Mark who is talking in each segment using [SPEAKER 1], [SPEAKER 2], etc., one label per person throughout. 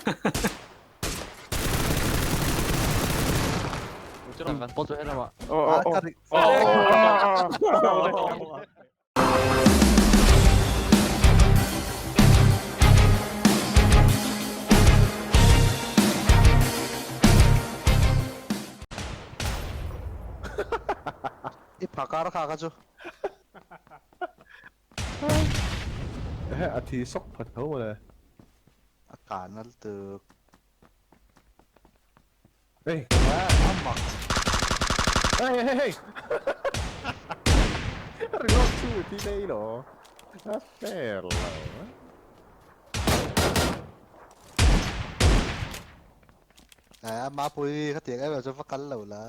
[SPEAKER 1] I phakar kha kha chu.
[SPEAKER 2] Ehe a thi sawk pha tho mawle.
[SPEAKER 1] A kan al tuk.
[SPEAKER 2] Hey.
[SPEAKER 1] A mak.
[SPEAKER 2] Hey hey hey. Reload chu thi dei lo. A fair lo.
[SPEAKER 1] À, mapui ka tiang em em chu va kal lo la.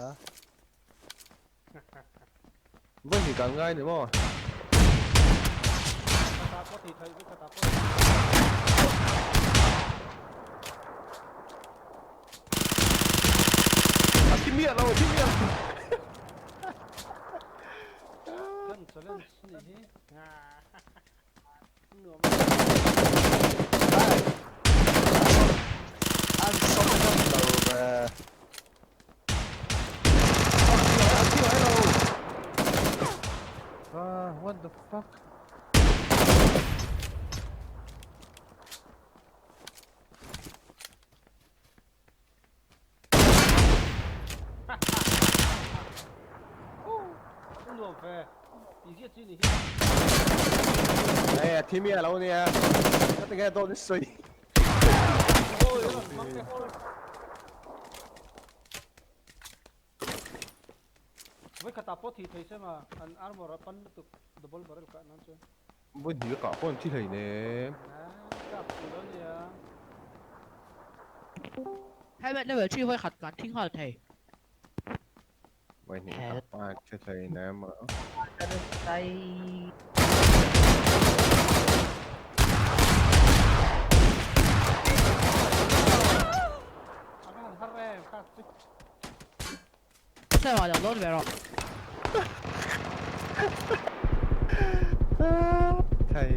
[SPEAKER 2] Vawi hnih kan ngai ni maw? A thi miah lo, a thi miah lo.
[SPEAKER 1] An sawm ngam lo ve.
[SPEAKER 2] Ah, what the fuck? Hei a thi miah lo nia ka ti nge dawt i sawi. Vawi hnih ka kah pawh an thi hleinem.
[SPEAKER 3] Helmet level 3 vawi khat kan thi nghal thei.
[SPEAKER 2] Vawi hnih ka kah pawh an thi hleinem a.
[SPEAKER 3] Sai lo load ve rawh.
[SPEAKER 2] Thei.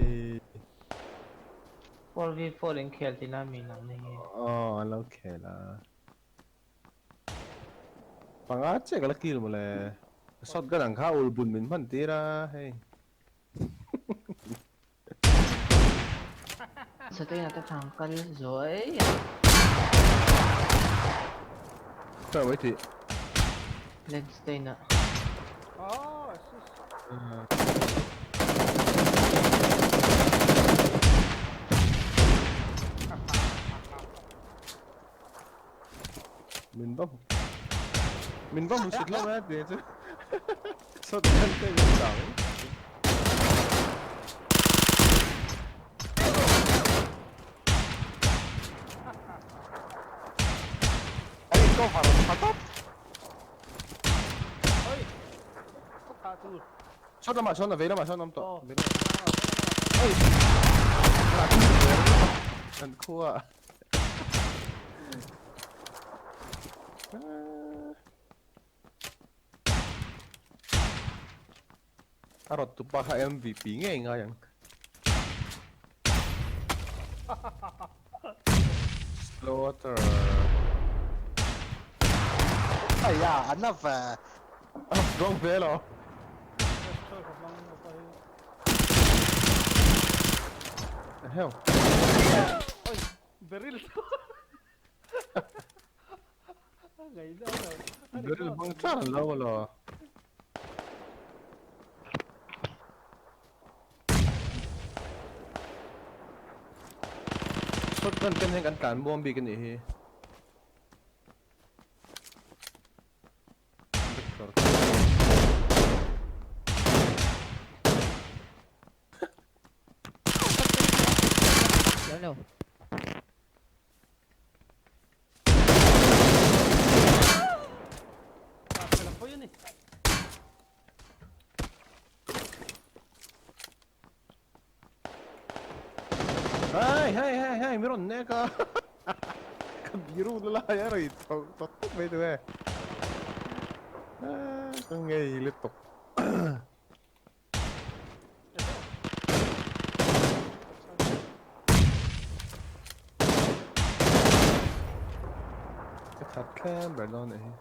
[SPEAKER 4] 4v4 in khel tih na mi nang ni hi.
[SPEAKER 2] Aw an lo khel a. Panga chiah ka la kill mawle. Shotgun ang kha ul bun min hman tir a hei.
[SPEAKER 4] Satena te thang kal zuai a.
[SPEAKER 2] Khawi mai tih.
[SPEAKER 4] Lenstein ah.
[SPEAKER 2] Min va min va hmu sit lo mai a tih chu. Shotgun te min chang.
[SPEAKER 1] A in cover tha tawp.
[SPEAKER 2] Shot lamah sawn a vei lamah sawn a awm tawh. Oi! An khua. A rawt tupa kha MVP ngei ngai ang. Slaughter.
[SPEAKER 1] Aya, an a ve.
[SPEAKER 2] A dawng ve lo. Hell.
[SPEAKER 5] Beryl.
[SPEAKER 2] Beryl hmang tlar an lo alaw. Shotgun ken hian kan tlan muang bik anih hi. Victor.
[SPEAKER 3] Lo.
[SPEAKER 2] Hey hey hey hey mi rawn nek a ka biru na lai a rawn tawk tawk tawk mai tu e ka ngei lutuk. That tlem ber dawn anih hi.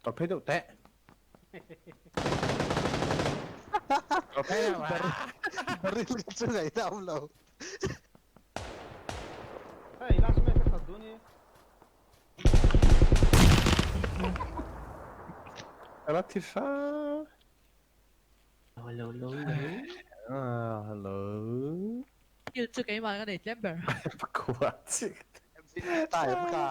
[SPEAKER 2] Tawlh phei deuh teh. Tawlh phei deuh ah.
[SPEAKER 1] Baril ka chu ngaihna awm lo.
[SPEAKER 2] Ka la thi hram.
[SPEAKER 4] Hello hello hello.
[SPEAKER 2] Ah hello.
[SPEAKER 3] Kill chu keimah ka nei tlem ber.
[SPEAKER 2] Pakua chik.
[SPEAKER 1] Tai em ka.